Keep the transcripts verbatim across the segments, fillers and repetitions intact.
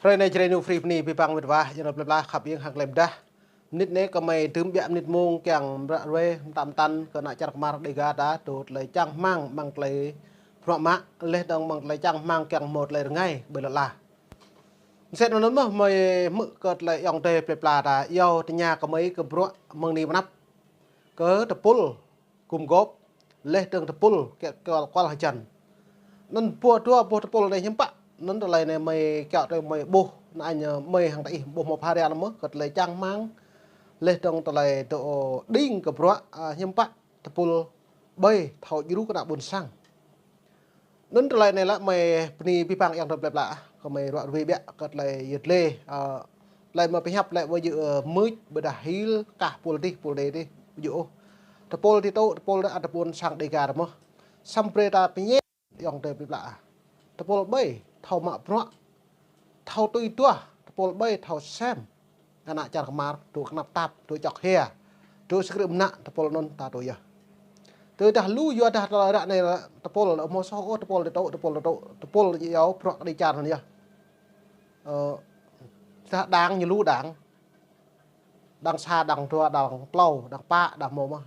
Hrơi anai Jrai New Free bơni abih bang met wa, yang plơi pla khăp iêng hăng klei pơdah. Mơnit anai gơmơi tơm biă mơnit mông kiăng mră ruai mơtam mơtăn kơ ană čar kơmar Dega ta, tui tơlơi čang hmang amăng tơlơi bruă mă, laih dơ̆ng amăng tơlơi čang hmang kiăng hmâo tơlơi rơngai ƀơi lŏn ala. Mơsĕt anŭn mơ̆n gơmơi hmư̆ kơ tơlơi ayŏng adơi plơi pla ta iâu tơña gơmơi kơ bruă mơ̆ng anai pơ anăp. Kơ tơpul gum gŏp, laih dơ̆ng tơpul kiăng kual, kual hơjăn. Anŭn ƀuh dua ƀuh tơpul anai hiư̆m pă, anŭn tơlơi anai gơmơi kiaŏ tui gơmơi ƀuh, anŭn gơmơi hăng ta ih ƀuh hmâo pha rai mơ̆n, kơ tơlơi čang hmang, laih dơ̆ng tơlơi dŏ đing kơ bruă, a, hiư̆m pă tơpul ƀơi thâo djru kơ ană ƀôn sang. Anŭn tơlơi anai lĕ gơmơi bơni abih bang yang tơm plơi pla, gơmơi ruă ruai biă kơ tơlơi yơh lĕ, ơ, tơlơi gơmơi pơhiăp lĕ ƀu djơ̆, ơ, mưč, ƀôdah hil, kah tơpul adih, tơpul adih, ƀu djơ̆ ôh. Tơpul adih tŭ, tơpul adih, a, tơpul sang Dega ta mơ̆n. Samơ̆ brơi ta pơñen yang tơm plơi pla. Tơpul ƀơi thâo mă bruă, thâo tui duah, tơpul ƀơi thâo sem. Kơ ană čar kơmar, dŏ kơnăp tap, dŏ čŏk hia, dŏ sơkrư̆ mơnă, tơpul anŭn ta tui yơh. Tơdah lu yua dah tơlơi ră anai lĕ tơpul, hmâo soh ôh tơpul adih tŭ, tơpul adih tŭ, tơpul adih iâu bruă kơ ană čar anŭn yơh. Ơ, dah đang ñu lu đang. Đang sa, đang dua, đang klâo, đang pă, đang hmâo mơ̆n.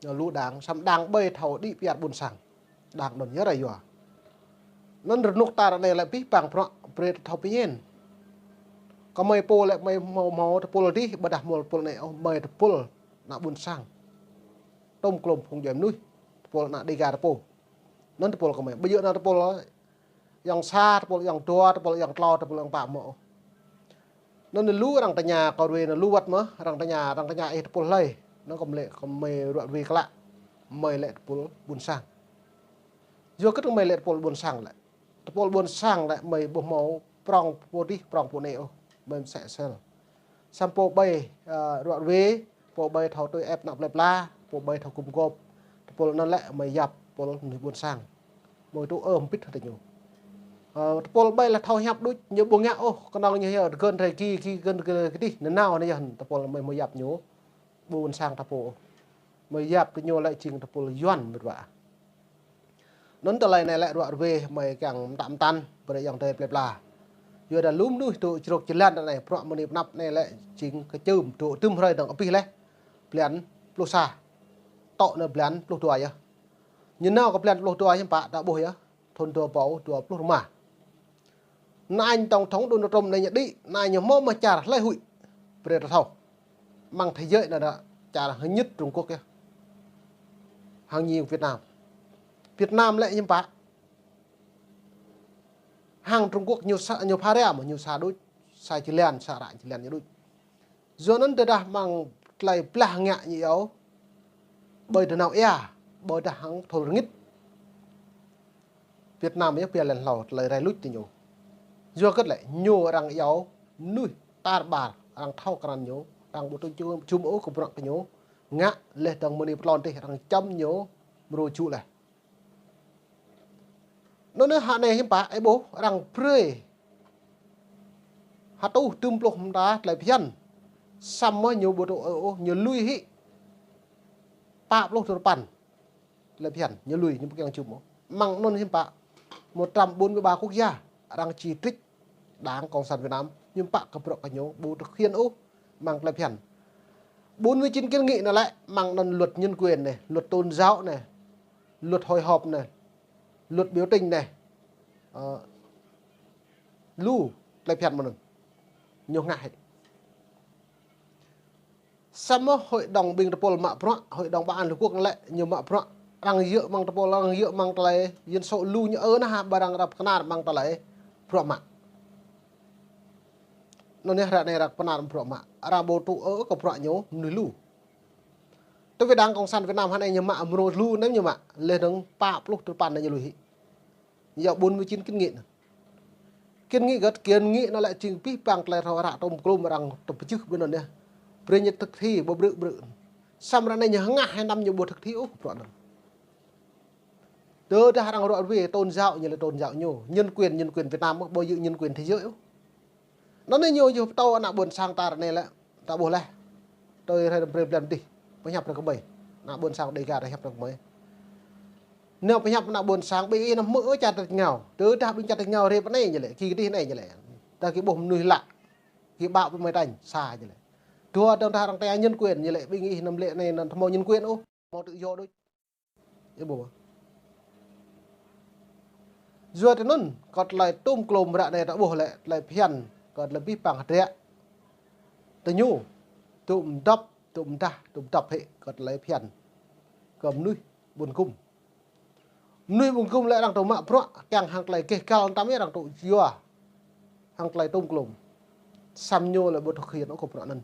Ñu lu đang, samơ̆ đang ƀơi thâo đĭ pơyơr ƀôn sang. Đang anŭn yơh rai yua. Anŭn rơnŭk ta ră anai lĕ abih bang bruă brơi ta thâo pơñen. Gơmơi pô lĕ gơmơi hmâo, hmâo tơpul adih, ƀôdah hmâo tơpul anai ôh, gơmơi tơpul ană ƀôn sang. Tơm klŏm phung djuai mơnuih, tơpul ană Dega ta pô. Anŭn tơpul gơmơi. Ƀu djơ̆ anŭn tơpul ayŏng sa, tơpul ayŏng dua, tơpul ayŏng klâo, tơpul ayŏng pă mơ̆n ôh. Anŭn lu arăng tơña kơ ruai anŭn lu wơ̆t mơ̆n, arăng tơña, arăng tơña ih tơpul hlơi. Anŭn gơmơi lĕ, gơmơi ruă ruai klă. Gơmơi lĕ tơpul ƀôn sang. Yua kơ gơmơi lĕ tơpul ƀôn sang lĕ. Tơpul ƀôn sang lĕ gơmơi ƀu hmâo prŏng pô adih, prŏng pô anai ôh. Gơmơi mơsĕ sel. Samơ̆ pô ƀơi, ơ, ruă ruai, pô ƀơi thâo tui ĕp ană plơi pla, pô ƀơi thâo gum gŏp. Tơpul anŭn lĕ gơmơi yap tơpul mơnuih ƀôn sang. Gơmơi tŭ ơ hơbĭt hơdơi ñu. Ơ, tơpul ƀơi lĕ thâo hiăp đôč, ñu ƀu ngă ôh, kơnơ̆ng ñu yơh gơ̆n rai ki, ki gơ̆n kơ kơdih, nanao anai yơh, tơpul gơmơi hmâo yap ñu. Ƀu ƀôn sang ta pô ôh. Gơmơi yap kơ ñu lĕ jing tơpul Yuan met wa. Anŭn tơlơi anai lĕ ruă ruai gơmơi kiăng mơtam mơtăn, brơi yang tơm plơi pla. Yua dah lu mơnuih dŏ črôk jơlan anai, bruă mơ̆ng anai pơ anăp anai lĕ jing kơčưm dŏ tơm hrơi dơ̆ng abih laih. Blan pluh sa. Tŏ anai blan pluh dua yơh. Ñu nao kơ blan pluh dua hiư̆m pă ta ƀuh yơh. Thŭn dua rơbâo dua pluh rơma. Anŭn tổng thống Donald Trump anai ñu đĭ, anŭn ñu hmâo mơ̆ čar hlơi huĭ. Brơi ta thâo. Amăng thế giới anŭn dah čar hơñit Trung Quốc yơh. Hăng ñu Việt Nam. Việt Nam lĕ hiư̆m pă. Hăng Trung Quốc ñu sa, ñu pha rai mơ̆n, ñu sa đôč, sa jơlan, sa ră jơlan ñu đôč. Yua anŭn tơdah amăng tơlơi blah ngă ñu iâu ƀơi dơnao ia, ƀôdah hăng thâo rơngit. Việt Nam yơh pia lĕ hlâo tơlơi rai luč tơ ñu. Yua kơ lĕ ñu arăng iâu mơnuih tar ƀar, arăng thâo krăn ñu, arăng ƀu tŭ jum, jum ôh kơ bruă kơ ñu ngă, laih dơ̆ng mơ̆ng anai pơtlôn adih arăng čăm ñu mrô jŭ laih. Anŭn yơh hă anai hiư̆m pă, ih ƀuh arăng brơi hơtuh tơm pluh mơta tơlơi phiăn. Samơ̆ ñu ƀu tŭ ơ ôh, ñu lui hĭ pă pluh duapăn tơlơi phiăn, ñu lui, ñu ƀu kiăng jum ôh. Amăng anŭn hiư̆m pă, một trăm bốn mươi ba quốc gia arăng chỉ trích Đảng Cộng sản Việt Nam, hiư̆m pă kơ bruă kơ ñu ƀu thực hiện ôh amăng tơlơi phiăn. Bốn mươi chín kiến nghị anŭn lĕ amăng anŭn luật nhân quyền anai, luật tôn giáo anai, luật hội họp anai, luật biểu tình anai. Ơ, lu tơlơi phiăn mơ̆n anŭn. Ñu ngă hĭ. Samơ̆ hội đồng ƀing tơpul mă bruă, hội đồng bảo an Liên Hợp Quốc lĕ ñu mă bruă. Arăng djơ̆ amăng tơpul, arăng djơ̆ amăng tơlơi dân số lu ñu ơ anŭn hă, ƀơi arăng răp kơnar amăng tơlơi bruă mă. Anŭn yơh ră anai arăng kơnar bruă mă. Arăng ƀu tŭ ơ kơ bruă ñu mơnuih lu. Tui wơ̆t Đảng Cộng sản Việt Nam hă anai ñu mă mrô lu anai ñu mă. Laih dơ̆ng pă pluh duapăn anai ñu lui hĭ. Yua bốn mươi chín kiến nghị anŭn. Kiến nghị gơ̆t, kiến nghị anŭn lĕ jing abih bang tơlơi ră tơm klŏm arăng tơm pơjưh ƀơi anŭn yơh. Brơi ñu thực thi ƀu brư̆ brư̆. Samơ̆ ră anai ñu hơngah hai năm ñu ƀu thực thi ôh bruă anŭn. Tơdah arăng ruă ruai tôn giáo ñu lĕ tôn giáo ñu. Nhân quyền, nhân quyền Việt Nam ôh, ƀu djơ̆ nhân quyền thế giới ôh. Anŭn anai ñu yơh pơtô ană ƀôn sang ta ră anai lĕ, ta ƀuh laih. Tui hrơi brơi blan adih, pơhiăp ră kơ ƀai. Ană ƀôn sang Dega ta hiăp ră kơ ƀai. Nao pơhiăp ană ƀôn sang ƀing ih anăm hmư̆ ôh čar tač rơngiao. Tơdah ƀing čar tač rơngiao rai pơ anai ñu lĕ, ki kơdih anai ñu lĕ. Ta ki ƀuh mơnuih lă, ki ƀă pơmai tañ, sa ñu lĕ. Dua dơ̆ng ta arăng tơña nhân quyền, ñu lĕ ƀing ih năm lĕ anai năm thâo mâo nhân quyền ôh, mâo tự do đôč. Ih ƀuh. Yua tui anŭn, kơ tơlơi tôm klôm ră anai ta ƀuh lĕ, tơlơi phiăn, kơ tơlơi abih bang hơdră. Tơ ñu, tŭm dŏp, tŭm dah, tŭm dŏp hĕ, kơ tơlơi phiăn. Kơ mơnuih ƀun gŭm. Mơnuih ƀun gŭm lĕ arăng tŭ mă bruă, kiăng hăng tơlơi gêh gal tăm arăng tŭ yua. Hăng tơlơi tôm klôm. Samơ̆ ñu lĕ ƀu thực hiện ôh kơ bruă anŭn.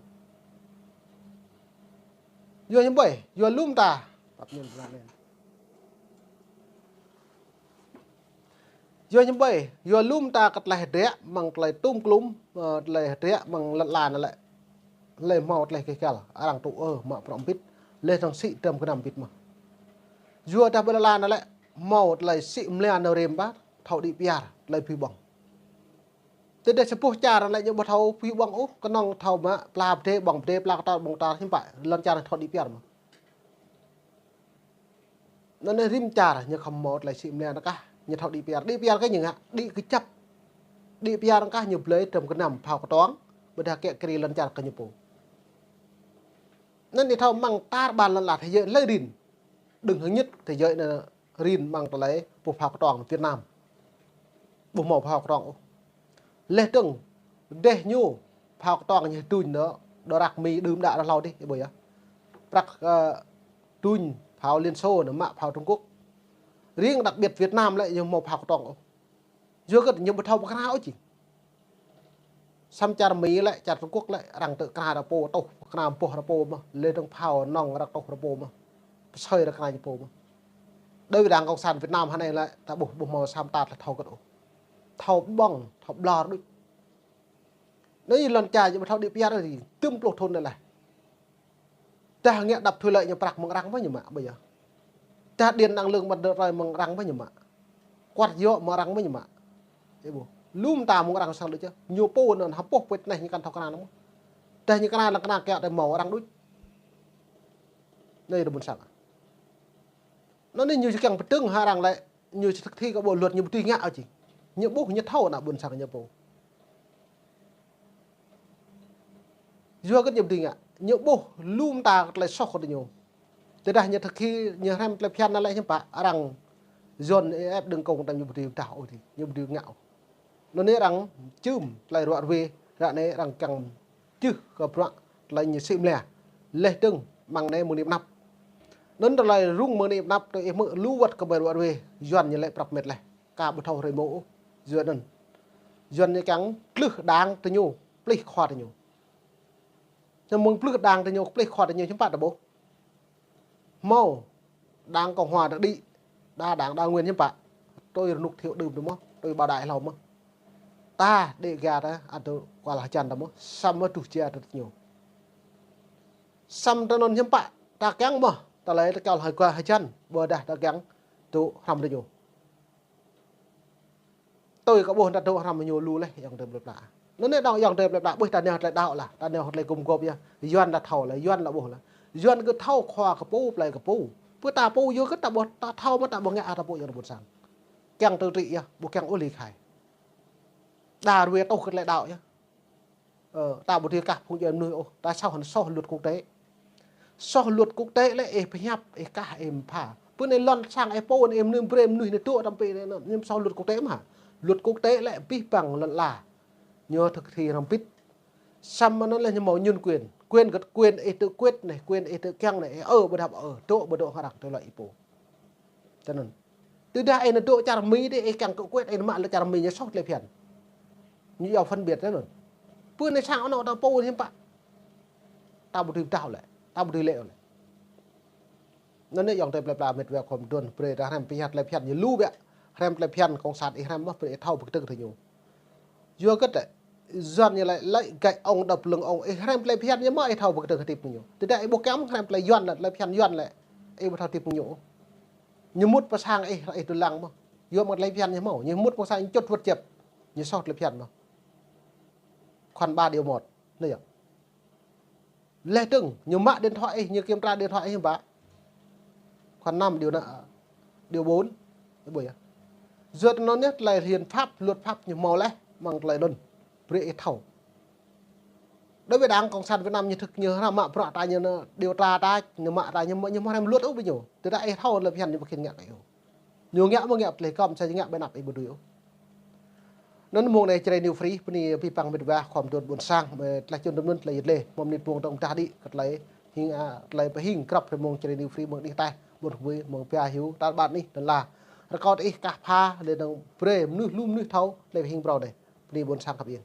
Yua hiư̆m ƀơi, yua lŏm ta. Pap ñen bruă anŭn. Yua hiư̆m ƀơi, yua lŏm ta kơ tơlơi hơdră, mơ̆ng tơlơi tôm klôm, ơ, tơlơi hơdră, mơ̆ng lŏn ala anai lĕ. Lĕ hmâo tơlơi gêh gal, arăng tŭ ơ, mă bruă mbĭt, lĕ tơ̆ng sĭ tơm gơnam mbĭt mơ̆n. Yua dah ƀơi lŏn ala anai lĕ, hmâo tơlơi sĭ mơlia nao rĭm ƀă, thâo đĭ piar, tơlơi phi ƀơ̆ng. Tơdah sa boh čar anai lĕ ñu ƀu thâo phi ƀơ̆ng ôh, kơnơ̆ng thâo mă, pla pơdai ƀơ̆ng pơdai, pla kơtâo ƀơ̆ng kơtâo, hiư̆m pă, lŏn čar thâo đĭ piar mơ̆n. Anŭn anai rĭm čar ñu khŏm hmâo tơlơi sĭ mơlia anŭn kah, ñu thâo đĭ piar. Đĭ piar kơ ñu ngă, đĭ kơjăp. Đĭ piar anŭn kah ñu blơi tơm gơnam phao kơtuang, ƀôdah kĕ kri lŏn čar kơ ñu pô. Anŭn ñu thâo mơ̆ng tar ƀar lŏn ala thế giới lơi rin. Đứng thứ nhất thế giới anŭn rin mơ̆ng tơlơi pô phao kơtuang Việt Nam. Ƀu hmâo phao kơtuang ôh. Lĕ tơ̆ng, dêh ñu, phao kơtuang ñu tuñ nơ, đô răk Mi đưm đă ră hlâo dih, ih ƀuh yơh. Prăk, ơ, tuñ phao Liên Xô nơ mă phao Trung Quốc. Riêng đặc biệt Việt Nam lĕ ñu hmâo phao kơtuang ôh. Yua kơ ñu ƀu thâo pơkra ôh či. Samơ̆ čar Mi lĕ, čar Trung Quốc lĕ, arăng tŭ kra ră pô, tŭ kra boh ră pô mơ̆n, lĕ tơ̆ng phao nŏng arăng tŭ ră pô mơ̆n. Pơsơi ră kra ñu pô mơ̆n. Đối với Đảng Cộng sản Việt Nam hơnai lĕ, ta ƀuh, ƀu hmâo samơ̆ ta thâo kơt ôh. Thâo ƀơ̆ng, thâo ƀlŏr đôč. Anai lŏn čar ñu ƀu thâo đĭ piar ôh, tơm pluh thŭn anai lĕ. Dah ngă đập thủy lợi ñu prăk mơ̆ng arăng mơ̆n ñu mă ƀơi yơh. Dah điện năng lượng mặt trời mơ̆ng arăng mơ̆n ñu mă. Kuăt yŏ mơ̆ng arăng mơ̆n ñu mă. Ih ƀuh. Lŏm ta mơ̆ng arăng sang đôč yơh. Ñu pô anŭn hơpŏh pơt anai ñu kăn thâo kơnang mơ̆n. Dah ñu kơnang lăng kơnang kiăng tơ̆ hmâo arăng đôč. Anai ră ƀôn sang. Anŭn anai ñu či kiăng pơdơ̆ng hăng arăng lĕ. Ñu či thực thi kơ bộ luật ñu ƀu dưi ngă ôh či. Ñu ƀuh ñu thâo ană ƀôn sang ñu pô. Yua kơ ñu ƀu dưi ngă. Ñu ƀuh lŏm ta kơ tơlơi soh kơ tơ ñu. Tơdah ñu thực thi ñu hrăm tơlơi phiăn anai lĕ hiư̆m pă arăng Yuan ép đương công tăm ñu ƀu dưi dah ôh či. Ñu ƀu dưi ngă ôh. Anŭn anai arăng čưm tơlơi ruă ruê, ră anai arăng kiăng čưh kơ bruă tơlơi ñu sĭ mơlia. Lĕ tơ̆ng mơ̆ng anai mơ̆ng anai pơ anăp. Anŭn tơlơi rŭng mơ̆ng anai pơ anăp tơ ih hmư̆ lu wơ̆t kơ ƀơi ruă ruê, Yuan ñu lĕ prăp met lĕ. Ka ƀu thâo hrơi mơ̆ ôh, Yuan anŭn. Yuan ñu kiăng plih đảng tơ ñu, plih khua tơ ñu. Ñu mơ̆ng plih đảng tơ ñu, plih khua tơ ñu, hiư̆m pă ta ƀuh. Hmâo đảng Cộng hòa ta đĭ, đa đảng đa nguyên hiư̆m pă. Tui rơnŭk thiu đưm tơ mơ̆n, tui ƀao đai hlâo mơ̆n. Ta đĭ ga ta, ăt tơ kual hơjăn ta mơ̆n, samơ̆ truh jia ta tơ ñu. Samơ̆ tơ anŭn hiư̆m pă, ta kiăng mơ̆n, tơlơi ta kiăng hơi kual hơjăn, ƀôdah ta kiăng tŭ hrăm tơ ñu. Tui kơ ƀuh ta tŭ hrăm ñu lu lĕ, ayŏng adơi plơi pla. Anŭn anai dong ayŏng adơi plơi pla, ƀuh ta nao tơlơi đaŏ lah, ta nao tơlơi gum gôp yơh. Yuan ta thâo lah, Yuan lah ƀuh lah. Yuan kơ thâo khua kơ pô, plơi kơ pô. Pơ ta pô yua kơ ta ƀuh, ta thâo mơ̆ ta ƀuh ngă ta pô ayŏng adơi ƀôn sang. Kiăng tự trị yơh, ƀu kiăng ôh ly khai. Đa ruê tŭ kơ tơlơi đaŏ yơh. Ơ, ta ƀu dưi kah phung djuai mơnuih ôh, ta soh, soh luật quốc tế. Soh luật quốc tế lĕ ih pơhiăp, ih kah, ih pha. Pơ anai lŏn sang ih pô anai ih mơnuih brơi mơnuih anai tŭ tăm pĭ anai, anŭn soh luật quốc tế mơ̆n. Luật quốc tế lĕ abih bang lŏn ala. Ñu thực thi hrăm pit. Samơ̆ anŭn lĕ ñu hmâo nhân quyền. Quyền kơ quyền ih tŭ quyết anai, quyền ih tŭ kiăng anai, ih ơ ƀu đăp ơ, dŏ ƀu dŏ hơrăng tơlơi ih pô. Tơ anŭn. Tơdah ih nao dŏ čar Mi dih, ih kiăng tŭ quyết, ih nao mă lĕ čar Mi ñu soh tơlơi phiăn. Ñu yua phân biệt tơ anŭn. Pơ anai sang anŏ ta pô hiư̆m pă. Ta ƀu dưi pơdah lĕ, ta ƀu dưi lĕ lĕ. Anŭn anai ayŏng adơi plơi pla met wa khŏm đuaĭ brơi ta hrăm pơhiăp tơlơi phiăn ñu lu biă. Hrăm tơlơi phiăn cộng sản ih hrăm mơ̆n brơi ih thâo pơkơdơ̆ng tơ ñu. Yua kơ tơlơi Yuan ñu lĕ, lĕ gạch ông đập lưng ông, ih hrăm tơlơi phiăn ñu mơ̆n ih thâo pơkơdơ̆ng hơdip ñu. Tơdah ih ƀu kiăng hrăm tơlơi Yuan lĕ, tơlơi phiăn Yuan lĕ, ih ƀu thâo hơdip ñu. Ñu mŭt pơ sang ih, ih tŭ lăng mơ̆n. Yua mơ̆ng tơlơi phiăn ñu hmâo, ñu mŭt pơ sang ñu čŭt wơ̆t jĕp. Ñu soh tơlơi phiăn mơ̆n. Khoảng ba điều một. Anai yơh. Lĕ tơ̆ng, ñu mă điện thoại ih, ñu kiểm tra điện thoại ih hiư̆m pă. Khoảng năm điều anai, điều bốn. Ih ƀuh yơh. Yua anŭn yơh, tơlơi hiến pháp, luật pháp ñu hmâo lĕ, mơ̆ng tơlơi anŭn. Brơi ih thâo. Đối với Đảng Cộng sản Việt Nam ñu thực ñu hrăm mă bruă ta ñu nă điều tra ta ñu mă ta ñu mă ñu mă hrăm luật ôh ƀing ñu. Tơdah ih thâo lĕ phiăn ñu ƀu khĭn ngă kơ ih ôh. Ñu ngă mơ̆ ngă tơlơi kơm sa ngă ƀơi anăp ih ƀu dưi ôh. Anŭn mông anai Jrai New Free bơni abih bang mĕt wa khua mơduôn ƀôn sang, mơ̆ tơlơi čun tơm anŭn tơlơi yơh lĕ. Mơ̆ng anai mông dong dah đĭ kơ tơlơi hing, a, tơlơi pơhing krăp hrơi mông Jrai New Free mơ̆ng đih taih ƀôn kơbui mơ̆ng pia hiu tar ƀan anih tơl la. Rơkâo ih kah pha lĕ dong brơi mơnuih lu mơnuih thâo tơlơi pơhing brơi anai. Bơni ƀôn sang khăp yên.